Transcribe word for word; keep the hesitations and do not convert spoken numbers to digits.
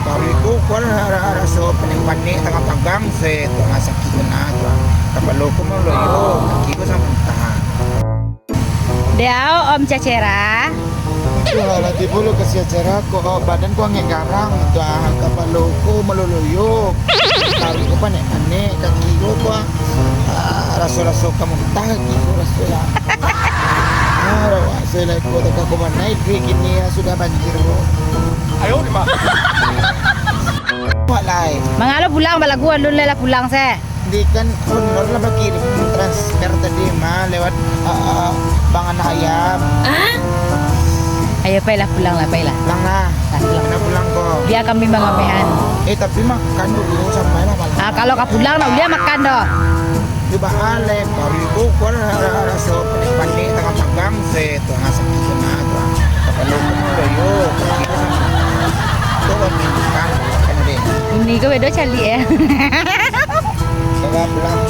Hari ko, ko lah ra-, raso panek-panek, tangan pagang, se, tangah sakik bana tu. Kapalo ko maloyo, kaki ko sampai muntah. Diau, Om Cacera. Aduh, lah tibo lo ka si Cacera ko, badan ko angek garang, tu ah, kapalo ko maloloyo. Tarik ko panek-panek, kaki ko, ko, ah, raso-raso ka muntah, kaki ko raso lah. Ah, rawak se lah ko, tak ko manai duit kini, ah, sudah banjir ko. Ayo, di mana? Buat lai. Mangalo pulang balagu, alun lai lah pulang se. Di kan honor lah bakirim transfer tadi mah lewat, ah, ah, Bang Anak Ayam. Ayo, pailah pulang lah, pailah. Pulang lah. Lah, pulang. Kena pulang ko. Bia kami mangamehan. Eh, tapi makan dulu, sampai lah malam. Ah, kalau ka pulang, nak uliah makan doh. Cuba alek, baru ibu ko lah raso panek-panek, tangan pagang, se, tangah sakik bana tu. Kapalo ko maloyo, kaki ko sampai. Tu makan, makan deh. Ini ko bedo caliak, eh. Coba pulang.